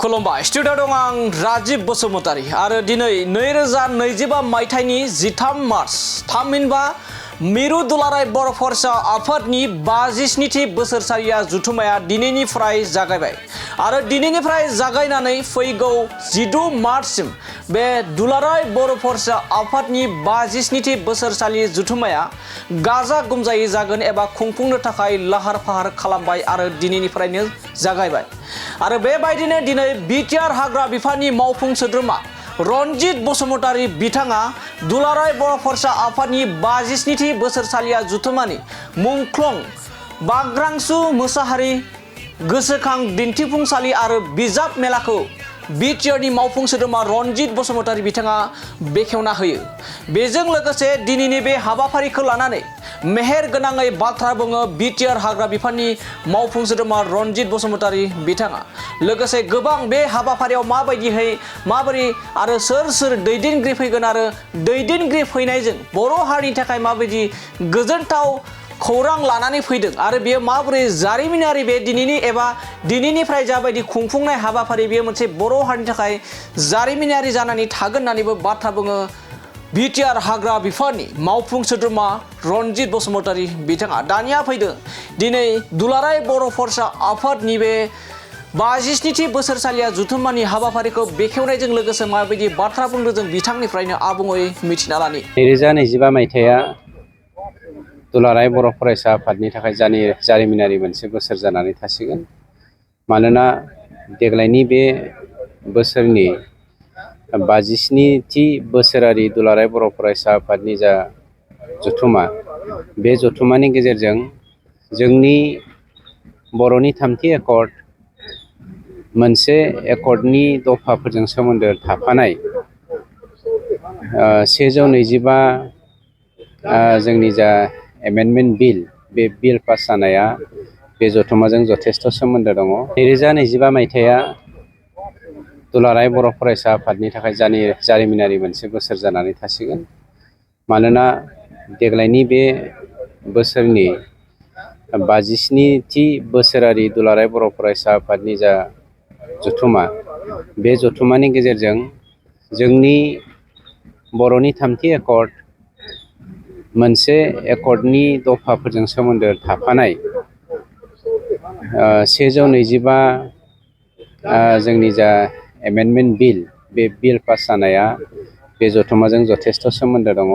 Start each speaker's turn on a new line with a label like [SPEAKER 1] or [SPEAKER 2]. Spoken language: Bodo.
[SPEAKER 1] खुलुमबाय स्टुडिअ दं आं राजिब बसुमतारी आरो दिनै 2025 मायथाइनि 13 मार्च थामहिनबा मिरु दुलाराय बर' फरायसा आफादनि 57थि बोसोरसालिया जुथुमाया दिनैनिफ्राय जागायबाय आरो दिनैनिफ्राय जागायनानै फैगौ 16 मार्चसिम बे दुलाराय बर' फरायसा आफादनि 57थि बोसोरसालि जुथुमाया गाजा गोमजायै जागोन एबा खुंफुंनो थाखाय लाहार फाहार खालामबाय आरो दिनैनिफ्रायनो जागायबाय आरो बेबायदिनो दिनै बिटिआर हाग्रा बिफाननि मावफुं सोद्रोमा रनजित बसुमतारी बिथाङा दुलाराय बर' फरायसा आफादनि 57थि बोसोरसालिया जुथुमानि मुंख्लं बाग्रांसु मोसाहारि गोसोखां दिन्थिफुंसालि आरो बिजाब मेलाखौ बिटिआरनि मावफुं सोद्रोमा रनजित बसुमतारी बिथाङा बेखेवना होयो। बेजों लोगोसे दिनैनि बे हाबाफारिखौ लानानै मेहेर गोनाङै बाथ्रा बुङो बिटिआर हाग्रा बिफाननि मावफुं सोद्रोमा रनजित बसुमतारी बिथाङा। लोगोसे गोबां बे हाबाफारियाव माबोरै आरो सोर दैदेनगिरि फैगोन आरो दैदेनगिरि फैनायजों बर' हारिनि थाखाय माबायदि गोजोनथाव खौरां लानानै फैदों आरो बेयो माबोरै जारिमिनारि बे दिनैनिफ्राय जाबायदि खुंफुंनाय हाबाफारि बेयो मोनसे बर' हारिनि थाखाय जारिमिनारि जानानै थागोन होननानैबो बाथ्रा बुङो बिटिआर हाग्रा बिफाननि मावफुं सोद्रोमा रनजित बसुमतारी बिथाङा। दानिया फैदों दिनै दुलाराय बर' फरायसा आफादनि बे 57थि बोसोरसालिया जुथुमानि हाबाफारिखौ बेखेवनायजों लोगोसे माबायदि बाथ्रा बुंदों जों बिथांनिफ्रायनो आबुङै मिथिना लानि।
[SPEAKER 2] 2025 मायथाइया दुलाराय बर' फरायसा आफादनि थाखाय जारिमिनारि मोनसे बोसोर जानानै थासिगोन। मानोना देग्लायनि बे बोसोरनि 57थि बोसोरारि दुलाराय बर' फरायसा आफादनि जा जथुमा बे जथुमानि गेजेरजों जोंनि बर'नि थामथि एकर्ड मोनसे एकर्डनि दफाफोरजों सोमोन्दो थाफानाय 125 जोंनि जा एमेन्डमेन्ट बिल बे बिल पास जानाया बे जथुमाजों जथेस्थ' सोमोन्दो दङ। 2025 मायथाइया दुलाराय बर' फरायसा आफादनि थाखाय जारिमिनारि मोनसे बोसोर जानानै थासिगोन। मानोना देग्लायनि बे बोसोरनि 57थि बोसोरारि दुलाराय बर' फरायसा आफादनि जा जथुमा बे जथुमानि गेजेरजों जोंनि बर'नि थामथि एकर्ड मोनसे एकर्डनि दफाफोरजों सोमोन्दो थाफानाय 125 जोंनि जा एमेन्डमेन्ट बिल बे बिल पास जानाया बे जथुमाजों जथेस्थ' सोमोन्दो दङ।